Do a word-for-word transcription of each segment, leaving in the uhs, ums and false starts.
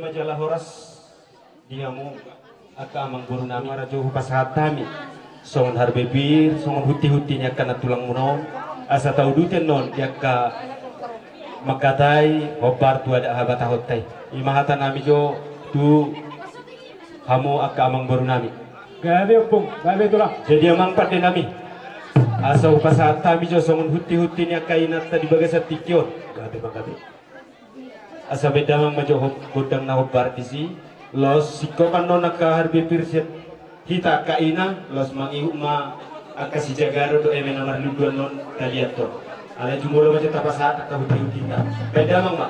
Jala horas di hamu angka amangboru nami, ma jo hupasahat hami songon harbepir, songon huntihunti ni angka nantulangmuna on, asa tauduten on di angka mangkatai hombar tu adat habatahonta i. I ma hata nami jo tu hamu angka amangboru nami. Gabe ompung, gabe tulang. Jadi amang pande nami, asa hupasahat hami jo songon huntihunti ni angka inanta di bagasan tingki on. Gabe ma gabe. Asa baen damang ma jo hom-, gondang na hombar disi. Laos singkop annon angka harbepir sian hita angka ina, laos mangihut ma angka sijagaron dohot eme na marlunduan on taliathon. Alai jumolo ma jo tapasahat angka huntihuntinta. Baen damang ma.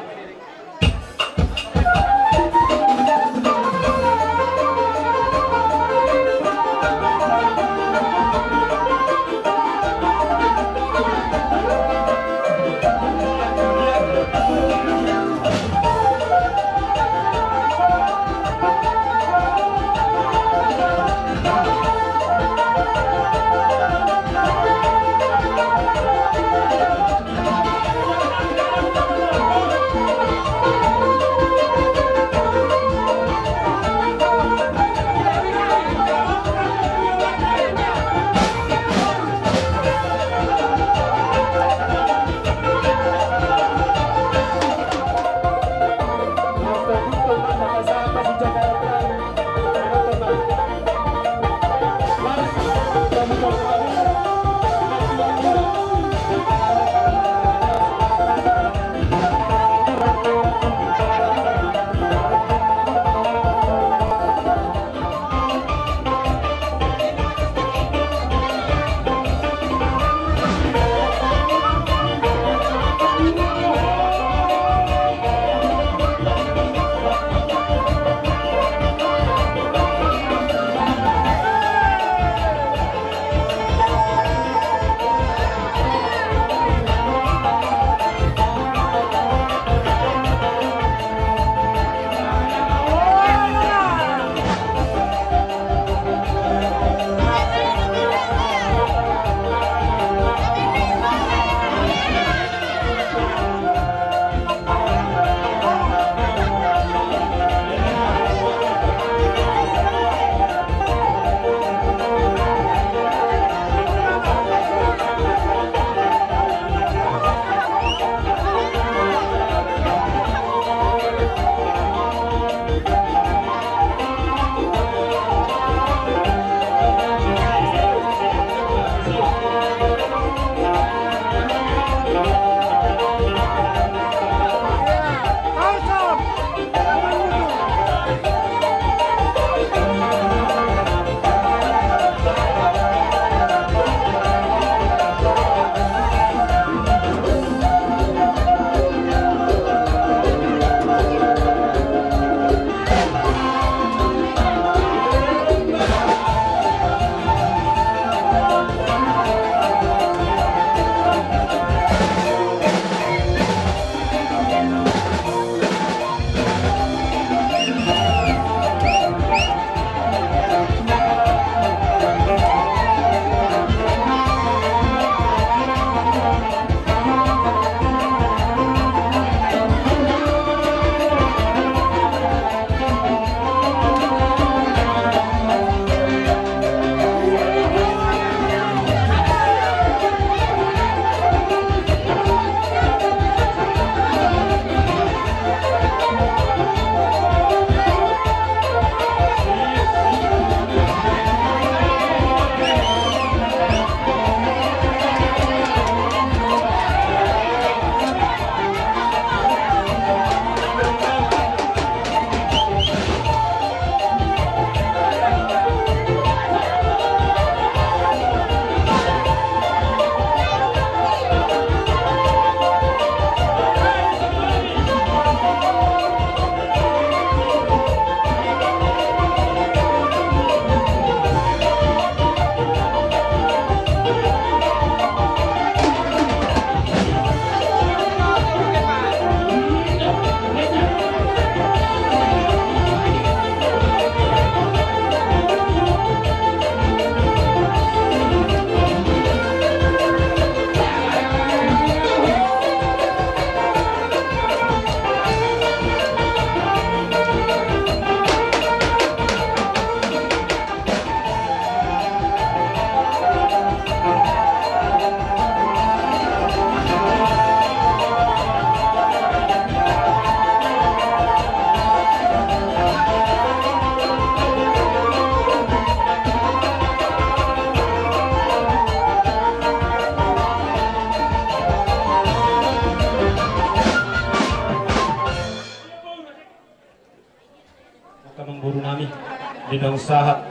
Di naung sahat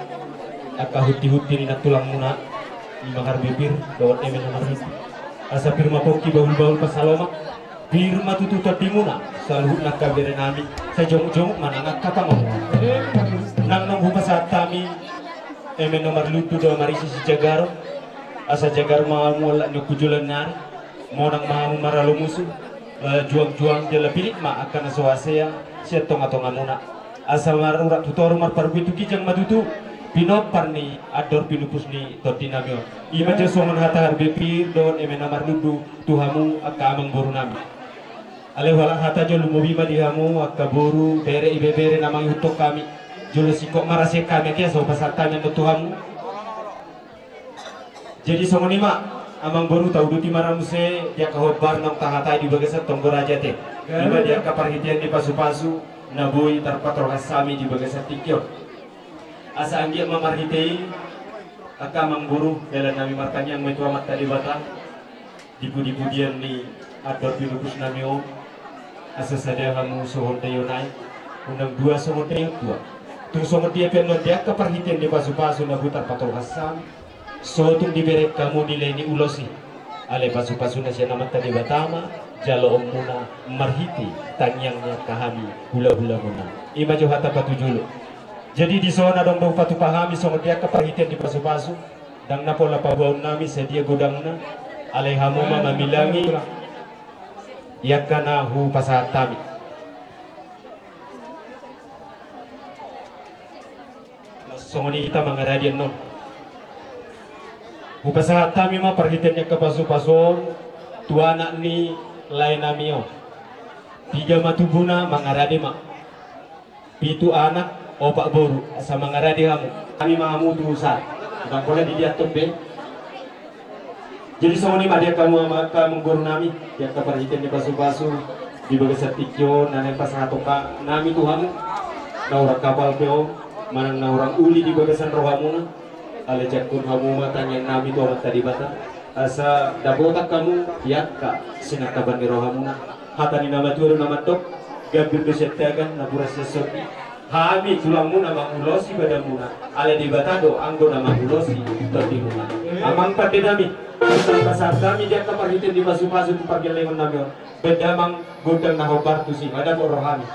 angka hunti-hunti ni nantulangmuna, ima Harbepir dohot eme na marhite. Asa pir ma pongki bahul-bahul pansalongan, pir ma tutu tondimuna, saluhutna angka berenami, sai jonguk-jonguk ma nang angka pangomoan. Nang naung hupasahat hami eme na marlundu dohot marisi sijagaron, asa jagar ma hamu olat ni ompu joloan ni ari, monang ma hamu maralo musu, eh, juang-juang jala pilit ma angka na so hasea sian tonga-tongamuna. Asa marurat tu toru marparbue tu ginjang ma tutu pinompar ni andor pinupus ni tondinami on. Ima jo songon hata Harbepir dohot eme na marlundu tu hamu angka amangborunami. Alai holan hata jo lumobi ma di hamu angka boru, bere, ibebere na mangihuthon hami. Jolo singkop ma rasen hami, anggiat so hupasahat hami annon tu hamu. Jadi songon i ma, amangboru, tauduti ma ra muse di angka hombar naung tahatai di bagasan tonggo raja ate. Ima di angka parhitean ni pasu-pasu na boi tarpatorang hami di bagasan tingki on. Asa anggiat ma marhite i, angka amangboru, dalan nami martangiang ma i tu Amanta Debata. Di pudi-pudian ni andor pinupusnami on, asa sada hamu songon daion aek, unang dua songon daion tuak. Tung songon dia pe annon di angka parhitean ni pasu-pasu na boi tarpatorang hami, so tung dibereng hamu nilai ni ulos i. Alai pasu-pasu na sian Amanta Debata ma jaloonmuna marhite tangiang ni angka hami hula-hulamuna. Ima jo hata patujolo. Jadi dison adong do hupatupa hami songon dia angka parhitean ni pasu-pasu. Ndang na pola paboaonnami sadia godangna, alai hamu ma mamilangi i angka na hupasahat hami. Songon i hita mangaradi annon. Hupasahat hami ma parhitean ni angka pasu-pasu on tu anak ni laenami on. Piga ma tubuna, mangarade ma. Pitu anak, opat boru, asa mangarade hamu. Hami ma hamu tu sahat. Ndang pola didiathon be. Jadi songon i ma di angka hamu angka amangborunami, di angka parhitean ni pasu-pasu di bagasan tingki on na naeng pasahathon nami tu hamu. Na hurang hapal pe on, manang na hurang uli di bagasan rohamuna. Alai jangkon hamu ma tangiangnami tu Amanta Debata. Asa dapotan hamu di angka sinangkapan ni rohamuna. Hata ni na matua do na mandok, gambir do sian tagan, napuran sian sondi. Hami tulangmuna mangulosi badanmuna, alai Debata do anggo na mangulosi tondimuna. Amang pandenami, pasahat hami di angka parhitean ni pasu-pasu tu pargellengonnami on. Baen damang gondang na hombar tusi, mandapot rohami.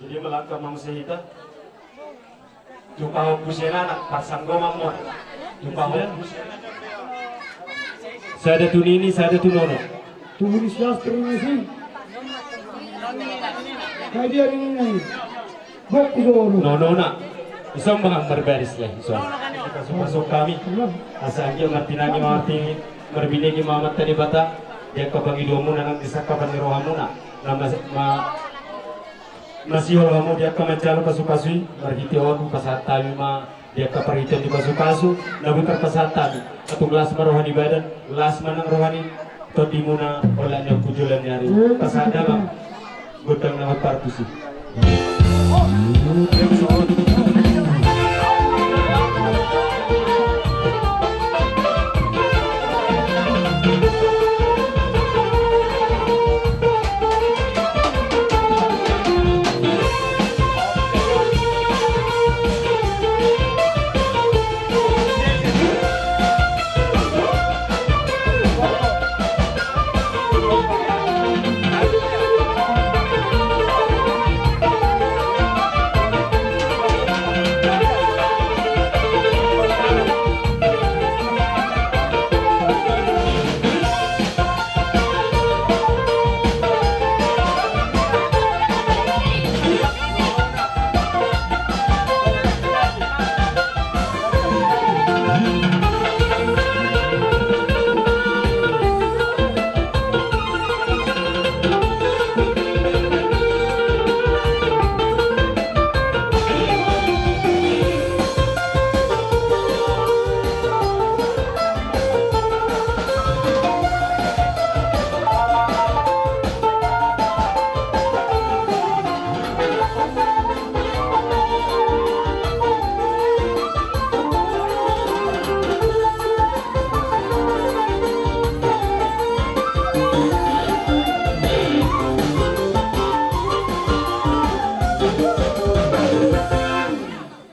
Jadi melangkah ma muse hita. Tu pahompu sian anak, parsanggoman ma on. Tu pahompu sian anak. Sada tu nini, sada tu nono. Tu Bulis Lastri ni si. Kai dia nini nai. Bok ku soro. Nono na. Ison ma marbarisan, ison. Pasu-pasu hami. Asa anggiat martinangi ma marti-, marbinege ma Amanta Debata. Di angka pangidoanmuna nang di sangkapan ni rohamuna. Na mas-, ma-, masihol hamu di angka manjalo pasu-pasu i, marhite on hupasahat hami ma di angka parhitean ni pasu-pasu, na boi tarpasahat hami. Antong las ma roha ni badan, las ma nang roha ni tondimuna, olat ni ompu joloan ni ari. Pasahat damang gondang na hombar tusi.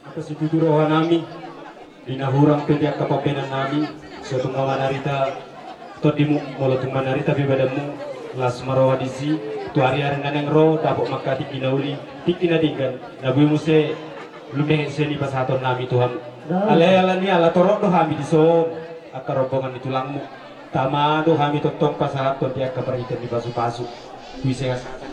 Angka situtu roha nami, di na hurang pe di angka pambahenan nami, so tung na manarita tondimu, molo tung manarita pe badanmu, las ma roha disi, tu ari-ari na naeng ro, dapot ma angka tingki na uli, tingki na denggan, na boi muse lumehe sian i pasahaton nami tu hamu. Alai ala ni ala torop do hami dison, angka rombongan ni tulangmu. Tama do hami tongtong pasahathon di angka parhitean ni pasu-pasu. Ise hasahatan.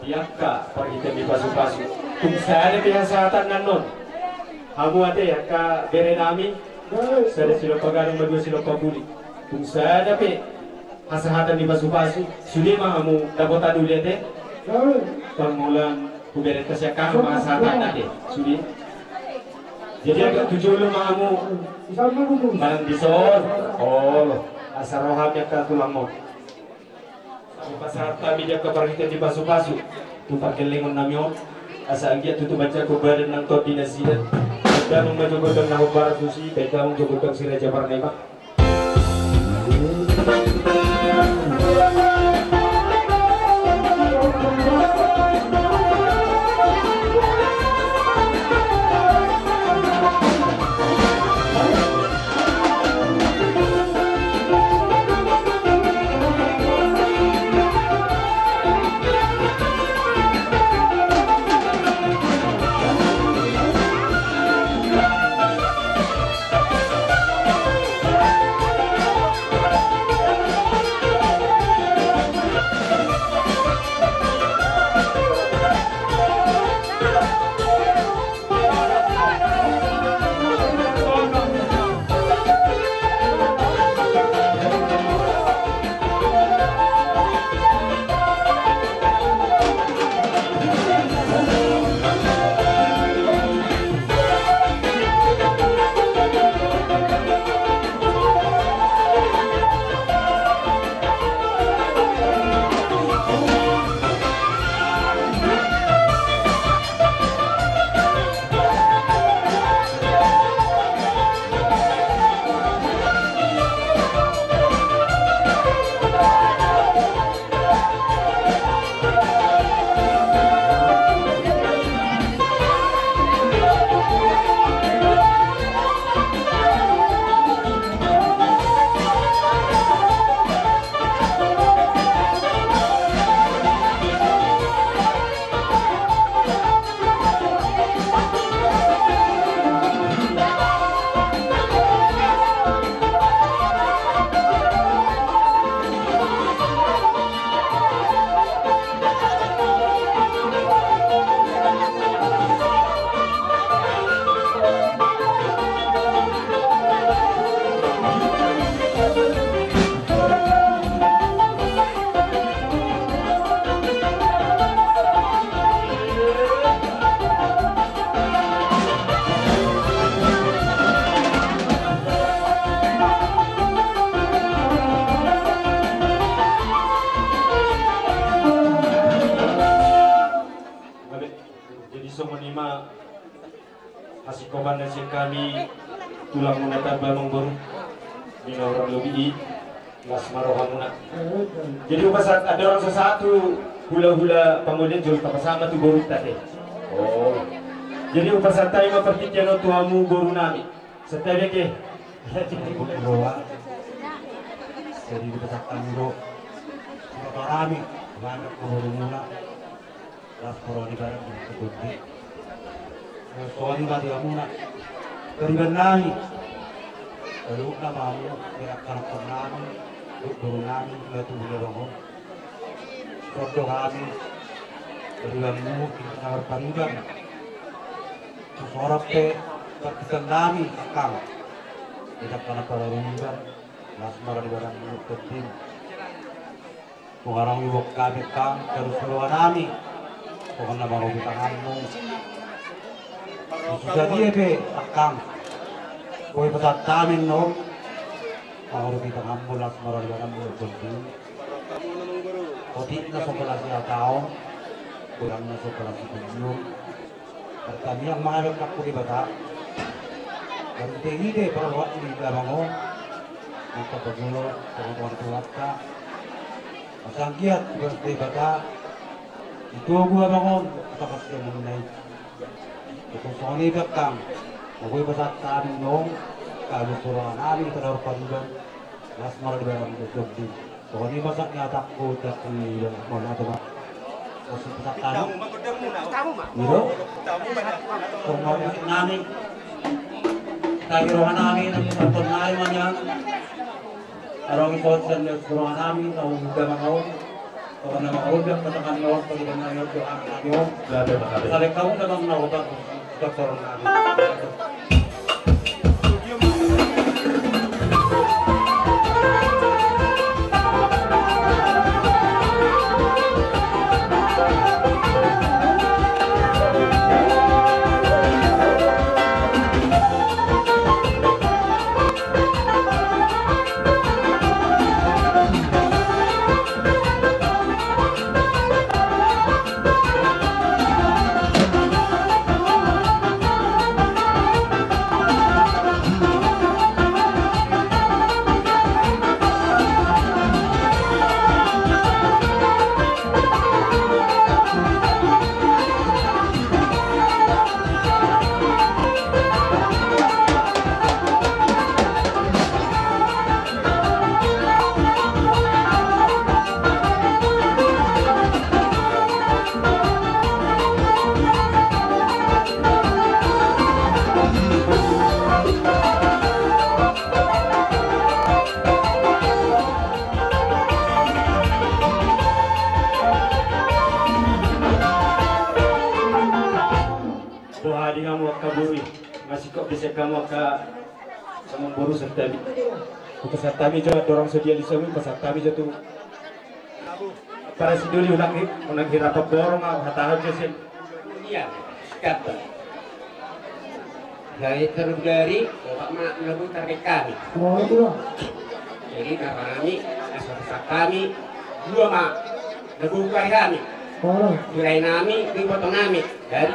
Di angka parhitean ni pasu-pasu. Tung sada pe hasahatan annon. Hamu ate angka bere nami. Sada silompa gadung madua silompa buli. Tung sada pe hasahatan ni pasu-pasu. Sude ma hamu dapotan uli ate. Parmulaan huberenta sian hamu ma hasahatan ate. Sude. Jadi agak tu jolo ma hamu. Manang dison. Olo. Asa ro hami angka tulangmon. Pasahat hami di angka parhitean ni pasu-pasu. Tu pargellengon nami on. Asa anggiat tutu manjago badan nang tondi nasida. Damang ma jo gondang na hombar tusi, baen damang jo gondang Si Raja Parnemak. Hasinkopan na sian hami tulangmuna tamba, amangboru. Ninna hurang lobi i, las ma rohamuna. Jadi hupasahat, andorang so sahat tu hulahula pangolian jolo tapasahat ma tu borunta, ate. Oh. Jadi hupasahat hami ma partingkian on tu hamu borunami. Santabi, ate. Jadi hupasahat hami do. Sipatorami, banyak ma borumuna. Las ma roha ni badan ni tondi. Songon i ma di hamuna. Pariban nami. Saluhutna ma hamu, di angka anakkon nami, dohot boru nami, na tubu ni abang on. Sondo hami. Paribanmu, di angka na marpariban. Susorop pe, partingkian nami, angkang. Di angka na marpariban. Las ma roha ni badan ni tondi. Tung adong diboan hami angkang, tarus roha nami. Songon na mangurupi tanganmu. Susa dia pe angkang. Boi pasahat hami non. Mangurupi tanganmu, las ma roha ni badanmu, tondi. Otik na so pola siataon. Kurang na so pola sipinjum. Martangiang ma hami angkang tu Debata. Marhitehite parrohakna di damang on. Angka pajolo, tongatonga ni Tuhanta. Asa anggiat tu Debata. Itogu damang on, asa pasti mengenai. Ito songon i pe angkang. Boi pasahat hami non. Kalu sura nami pada horpariban. Las ma roha ni badanmu, tondi. Songon i ma sahat ni hatangku, hatangku, mauliate ma. Songon i ma sahat nami. Songon i ma sahat nami. Tagi roha nami, nami marton nami ma nian. Adong i songon sian roha nami, tau muda ma hamu. Tau na mangarupiak, katakan ni on, tau na mangarupiak, katakan ni on. Salek hamu na mangarupiak. Boha di hamu angka boru i, masingkop di sian hamu angka amangboru, santabi. Hupasahat hami jo, andorang so dialusi hamu, hupasahat hami jo tu para sidoli, unang hi-, unang hira pamborong, au hatahon jo sian. Ia, kata. Jadi terus dari, bapak ma, lagu tarik kami. Oh, iya. Jadi, karena kami, asal besar kami, dua ma, lagu kari kami. Oh. Mulai nami, di potong nami. Dari,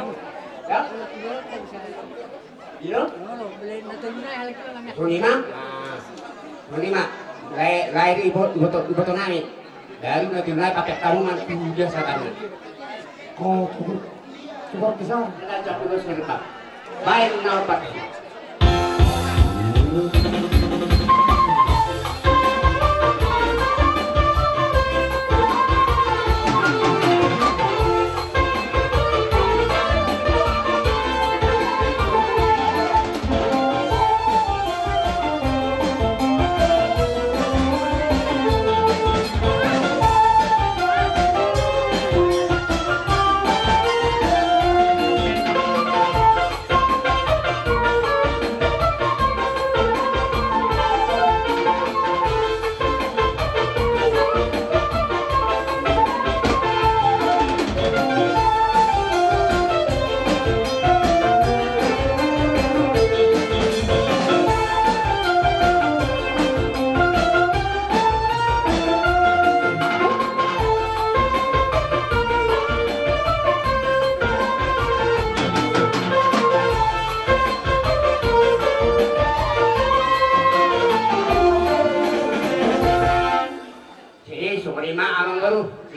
ya? Iya? Songon i ma? Nah, songon i ma. Lae, lae di ibo-, iboto, iboto nami. Baru nanti naik pakai tamu, nanti hujan satanna. Oh, cukup. Cukup besar. Baik, nomor empat.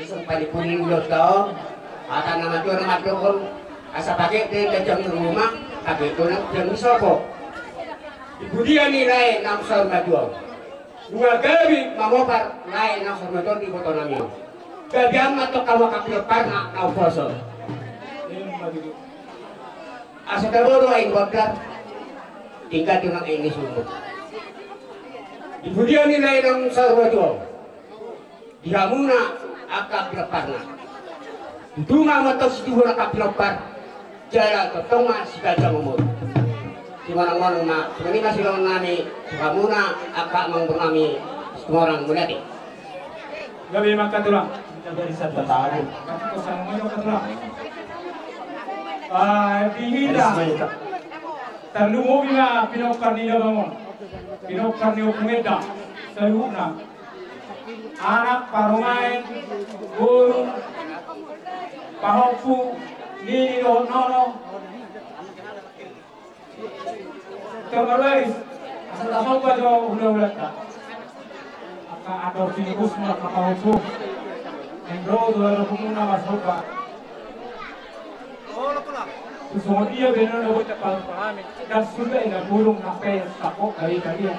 Sumpah di pudi ulos daon, hata na matua na mandok on, asa pake pe ganjang di ruma, pake pe na ganjang di sopo. Di pudian ni lae naung saur matua on. Nunga gabe mamopar lae naung saur matua on di iboto nami on. Gabe ma tong hamu angka pinomparna na umposo. Asa tabo do aek ni bondar, tinggal tu nang aek ni sumur. Di pudian ni lae naung saur matua on. Di hamuna angka pinomparna. Tutu ma tong situhor angka pinompar. Jala tongtong ma siganjang umur. Simonang-monang ma, songon i ma silehon nami tu hamuna angka amangboru nami Situmorang, mauliate. Gabe ma angka tulang. Gabe ma angka tulang. Ah, di hita. Tarlumobi ma pinompar ni damang on. Pinompar ni Ompu Mendang. Saluhutna. Anak, parumaen, boru, pahompu, nini dohot nono. Terbaris, asa tasomba jo hula-hulanta. Angka ator tinibus ma angka pahompu. Endo tu hula-hulanta marsomba. Tusuk dia benar na bocah palu pahami. Dan sudah ina burung nape sakok dari tadi ya.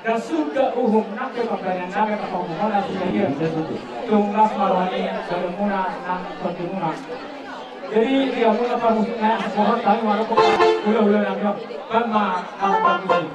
Dan sudah uhum nape pemberian nape apa hubungan sudah dia. Tung las marwani dari muna nang pertimuna. Jadi dia muna pamusiknya sekolah kami walaupun ulah-ulah nang dia. Bang ma nang pamusi.